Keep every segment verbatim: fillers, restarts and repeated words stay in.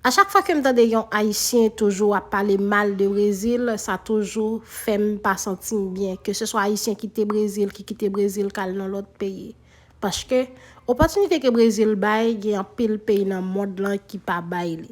A chak fwa ke m tande yon Ayisyen toujou ap pale mal de Brezil, sa toujou fè m pa santi m byen. Ke se swa Ayisyen kite Brezil, ki kite Brezil k al nan lòt peyi. Paske opòtinite ke Brezil bay, gen anpil peyi nan mond lan ki pa bay li.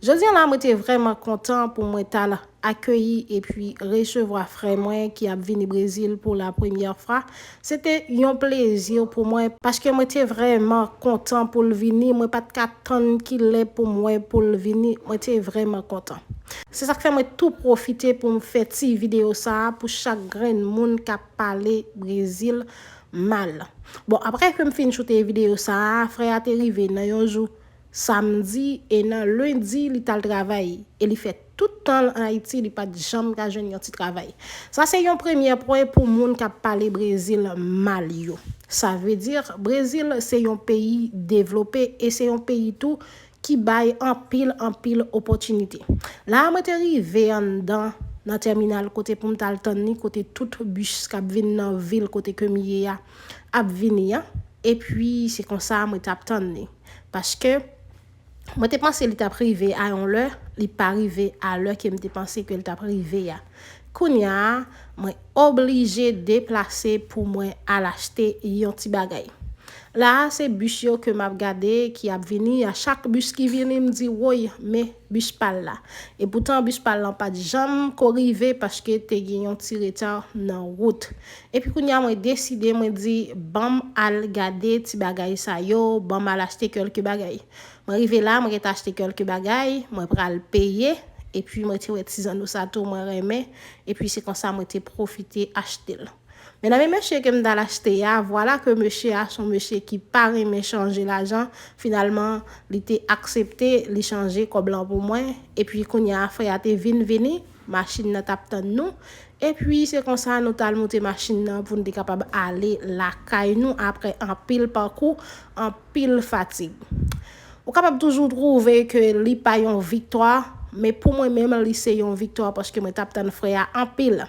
Jodi a la, mwen te vrèman kontan pou mwen t al akeyi epi resevwa frè mwen ki ap vini Brezil pou la premyè fwa. Se te yon plezi pou mwen, paske mwen te vrèman kontan pou l vini. Mwen pa t ka tann ki lè pou m wè pou l vini. Mwen te vrèman kontan. Se sa k fè mwen tou pwofite pou m fè ti videyo sa a pou chak grenn moun k ap pale Brezil mal. Bon, apre ke m fin choute videyo sa a, frè a te rive nan yon jou samdi, e nan lendi, li t al travay. E li fè tout tan l an Ayiti, li pa t janm ka jwenn yon ti travay. Sa se yon premye pwen pou moun k ap pale Brezil mal yo. Sa vle di, Brezil se yon peyi devlope e se yon peyi tou ki bay anpil, anpil opòtinite. La a, mwen te rive anndan nan tèminal kote pou m t al tann li, kote tout bis k ap vin nan vil kote ke m ye a ap vini an. Epi, se konsa mwen t ap tann li. Paske mwen te panse li t ap rive a yon lè, li pa rive a lè ke m te panse ke l t ap rive a. Kounye a, mwen oblije deplase pou mwen al achte yon ti bagay. La a, se bis yo ke m ap gade ki ap vini. A chak bis ki vini, m di, "Woy, men bis pa l la." E poutan, bis pa l lan pa t janm ko rive paske te gen yon ti reta nan wout. Epi kounye a, mwen deside, mwen di, "Ban m al gade ti bagay sa yo, ban m al achte kèlke bagay." Mwen rive la, mwen rete achte kèlke bagay, mwen pral peye, epi mwen te wè ti zanno sa tou, mwen renmen, epi se konsa mwen te pwofite achte l. Men nan men mesye ke m t al achte a, vwala ke mesye a se yon mesye ki pa renmen chanje lajan. Finalman, li te aksepte, li chanje kòb lan pou mwen. Epi kounye a, frè a te vin vini, machin nan t ap tann nou. Epi se konsa nou t al moute machin nan pou n te kapab ale lakay nou apre anpil pakou, anpil fatig. Ou kapab toujou twouve ke li pa yon viktwa, men pou mwen menm, li se yon viktwa paske mwen t ap tann frè a anpil.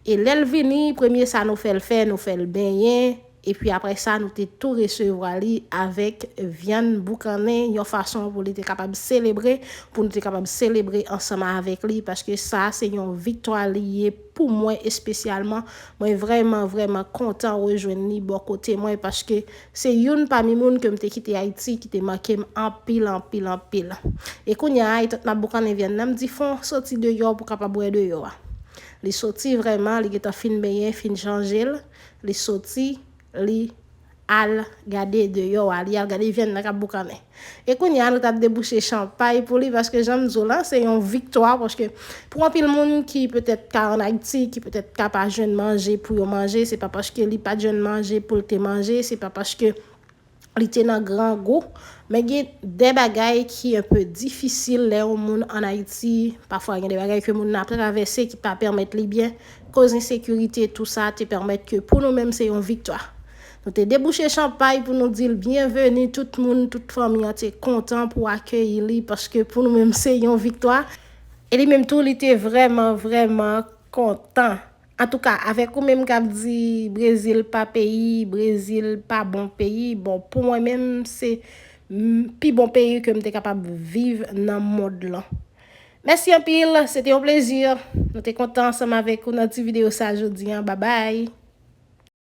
E lè l vini, premye sa nou fè l fè, nou fè l benyen. Epi apre sa, nou te tou resevwa li avèk vyann boukannen, yon fason pou li te kapab selebre, pou nou te kapab selebre ansanm avèk li, paske sa se yon viktwa li ye pou mwen espesyalman. Mwen vrèman, vrèman kontan rejwenn li bò kote mwen, paske se youn pami moun ke m te kite Ayiti ki te manke m anpil, anpil, anpil. E kounye a, etan m ap boukannen vyann nan, m di, "Fon, soti deyò pou w kapab wè deyò a." Li soti vrèman, li gentan fin benyen, fin chanje l. Li soti, li al gade deyò a, li al gade vyann nan k ap boukannen. E kounye a, nou t ap debouche chanpay pou li, paske jan m di w lan, se yon viktwa, paske pou anpil moun ki petèt ka ann Ayiti, ki petèt ka pa jwenn manje pou yo manje, se pa paske li pa t jwenn manje pou l te manje, se pa paske li te nan grangou. Men gen de bagay ki enpe difisil lè yon moun ann Ayiti. Pafwa, gen de bagay ke moun nan ap travèse ki pa pèmèt li byen. Koz ensekirite, tou sa te pèmèt ke pou nou menm se yon viktwa. Nou te debouche chanpay pou nou di l byenveni, tout moun, tout fanmi an te kontan pou akeyi li, paske pou nou menm se yon viktwa. E li menm tou, li te vrèman, vrèman kontan. Antouka, avèk ou menm k ap di Brezil pa peyi, Brezil pa bon peyi, bon, pou mwen menm, se, mm, pi bon peyi ke m te kapab viv nan mond lan. Mèsi anpil, se te yon plezi. Nou te kontan ansanm avèk ou nan ti videyo sa jodi a. Babay!